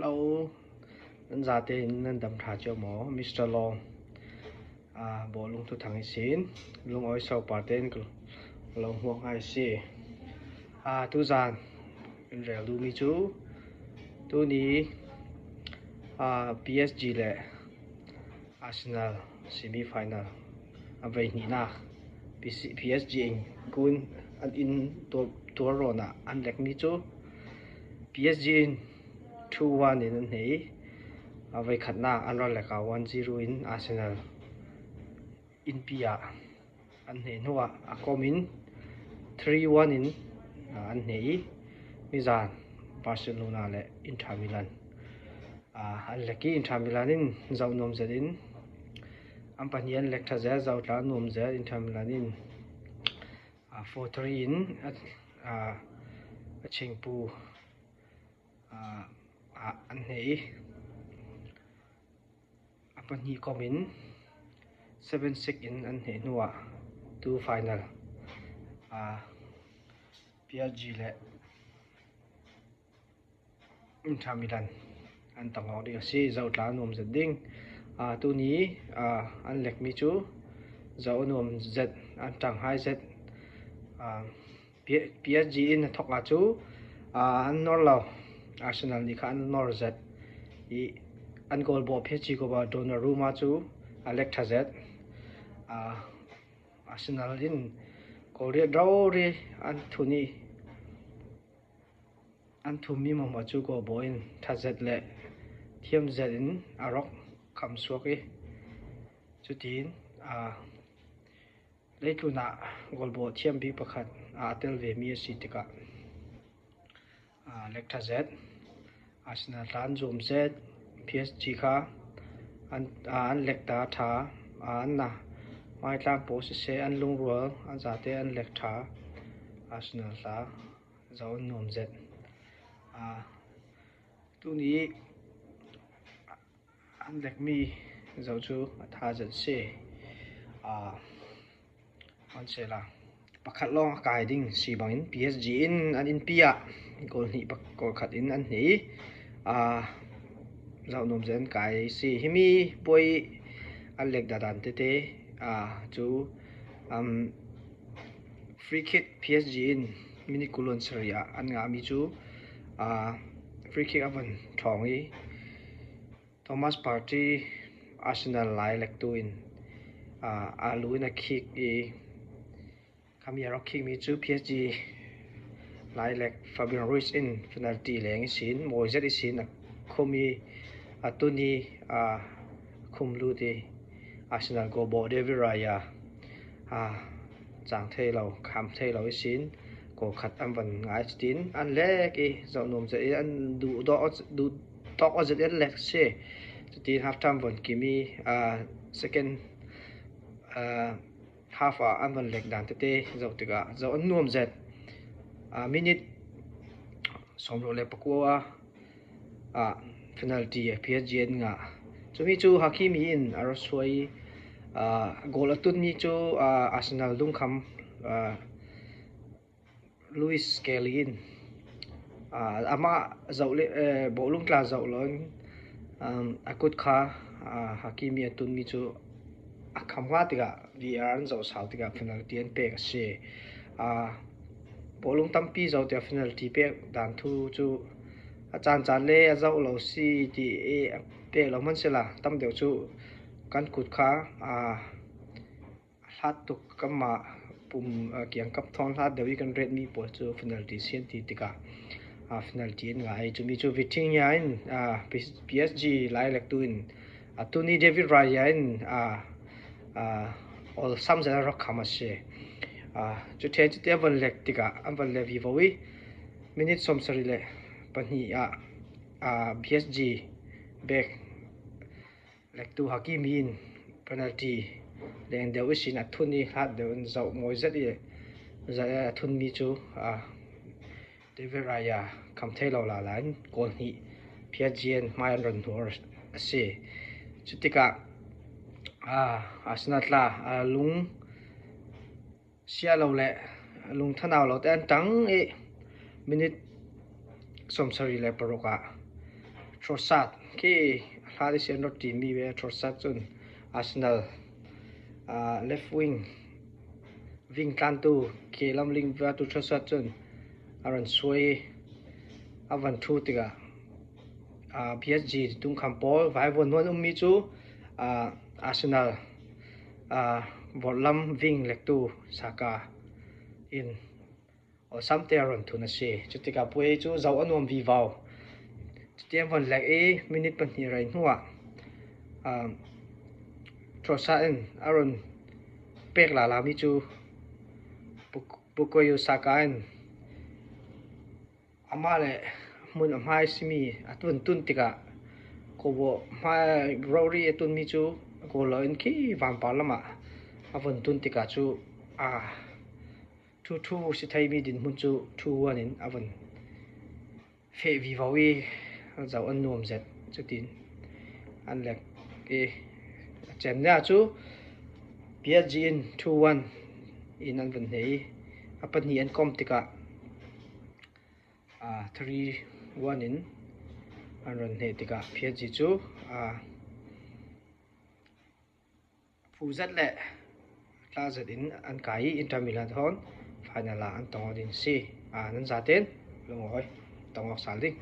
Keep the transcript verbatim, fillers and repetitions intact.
Hello, nan zate nan dam ṭha che maw, Mister Long. A, bawlung thuthang i sin, lungawi so parten ka lo hmuang hai si. A, tuzan, in rel dum mi chu, tuni, a, P S G le Arsenal semi final a vei hnina. P S G in kun an in tuor, tuor rawn a an lek mi chu P S G in two one in an hnei. A vei khatna an rawn lek a one zero in Arsenal inpi a an hnei hnuah a kawmin three one in, a, an hnei. Mizan Barcelona le Inter Milan, a, an lek i Inter Milan in zo nuom zetin an pahni an lek ṭha zet, zo tla nuom zet Inter Milan in, a, four three in a, a, a chingpu, a, a, an hnei. A pahni kawmin seven six in an hnei hnuah two final, a, P S G le Inter Milan an tang awk ding a si, zo tla nuom zet ding. A, tuni, a, an lek mi chu zo nuom zet, an ṭanghai zet. A, P-, P S G in a thawk a chu, a, an nawr lo. Arsenal ni kha an nawr zet. I an goal bawh P S G goal bawh Donnarumma chu a lek ṭha zet. A, Arsenal in goal riet ro ri an thun i, an thum mi mawng ma chu goal bawh in ṭha zet le thiam zet in a rawk kham suok i. Chutin, a, leitluna goal bawh thiam bik pakhat a tel ve mi a si tikah, a, lek ṭha zet. Arsenal tla an zuom zet, P S G kha an, a, an lek ta ṭha, a, an na. Mai tlang po sese an lungrual, an zate an lek ṭha. Arsenal tla zo an nuom zet. A, tuni an lek mi zo chu a ṭha zet si. A, an se la. Pakhat lawng a kai ding si bangin P S G in an inpi a. Goal hnih pak-, goal khat in an hnei. A, zo nuom zet an kai si. Hi mi poi an lek da dan te te. A, chu, um, free kick P S G in minute kul le sari a an ngah mi chu, a, free kick a van thawng i Thomas Partey, Arsenal lai lektu in, a, a lu in a kick i, khami a rawk kick mi chu P S G lai lek Fabian Ruiz in penalty leng i sin, mawi zet i sin a khum i, a tun i, a khum lut i, Arsenal goal bawh David Raya, a, chang thei lo, kham thei lo i sin, goal khat an van ngai chutin, an lek i, zo nuom zet i, an duh dawk, duh tawk a zet an lek si. Chutin half time van kim i, a, second, a, half a an van lek dan te te zo tikah, zo an nuom zet. A, minute sawmruk le pakua, a, penalty a P S G an ngah. Chumi chu Hakimi in a rawn suoi, a, goal a tun mi chu, a, Arsenal dungkham, a, Luis Skelly in, a, ama zo le, eh, bawlung tla zo loin, um, a kut kha, a, Hakimi a tun mi chu a kham nghal tikah V A R an zo sau tikah penalty an pek a si. A, bawlung tampi zo tikah penalty pek dan thu chu a chan chan le a zo lo si ti e, a pek lo hman sela, tam deuh chu kan kut kha, a, hlat tuk kama pum, a, kiang kap thawn hlat deuh i kan ret mi pawl chu penalty sian ti tikah, a, penalty an ngah ei. Chumi chu Vitinha in, a, P-, P S G lai lektu in, a, tuni David Raya in, a, a, awlsam zet a rawk kham a si. A, chu then chu te an van lek tikah, an van lek vivo i, minute sawmsari le pahni a, a, P S G back lektu Hakimi in penalty leng deuh i sin a thun i hlat deuh in zo mawi zet i, za-, a thun mi chu, a, David Raya kham thei lo la la in goal hnih P S G an hmai an rawn hnuh a si. Chutikah, a, Arsenal tla, a, lung sia lo le lung thanau lo te an tang i minute sawmsari le paruk a Trossard khi hla di sen rot ti mi ve Trossard chun Arsenal, ah, left wing, wing tlantu khi lam ling ve tu Trossard chun a rawn suoi a van thu tika, ah, P S G tung kham pawl vai von nuan um mi chu, ah, Arsenal, ah, vawrh lam wing lektu Saka in awlsam te a rawn thun a si. Chutika puei chu zo a nuam vivo. Chutiang van lek e minute pahnih rei hnuah, ah, Trossard in a rawn pek la la mi chu Buk-, Bukayo Saka in ama le hmun a hmai simi a tun tun tika ko bo hmai rori a tun mi chu ko lo in khi van par lama a van tun tika chu a thu thu si thei mi dinhmun chu thu anin a van fe vivo i zo an nuam zet chutin an lek e a chem nia chu P S G in two one in an van nei a pahni an kawm tika, ah, three one in an rawn nei tika P S G chu, ah, phu zet le tla zet in an kai Inter Milan hon final a an tawng ding si. Ah, nan zaten lungawi tawng sal ding.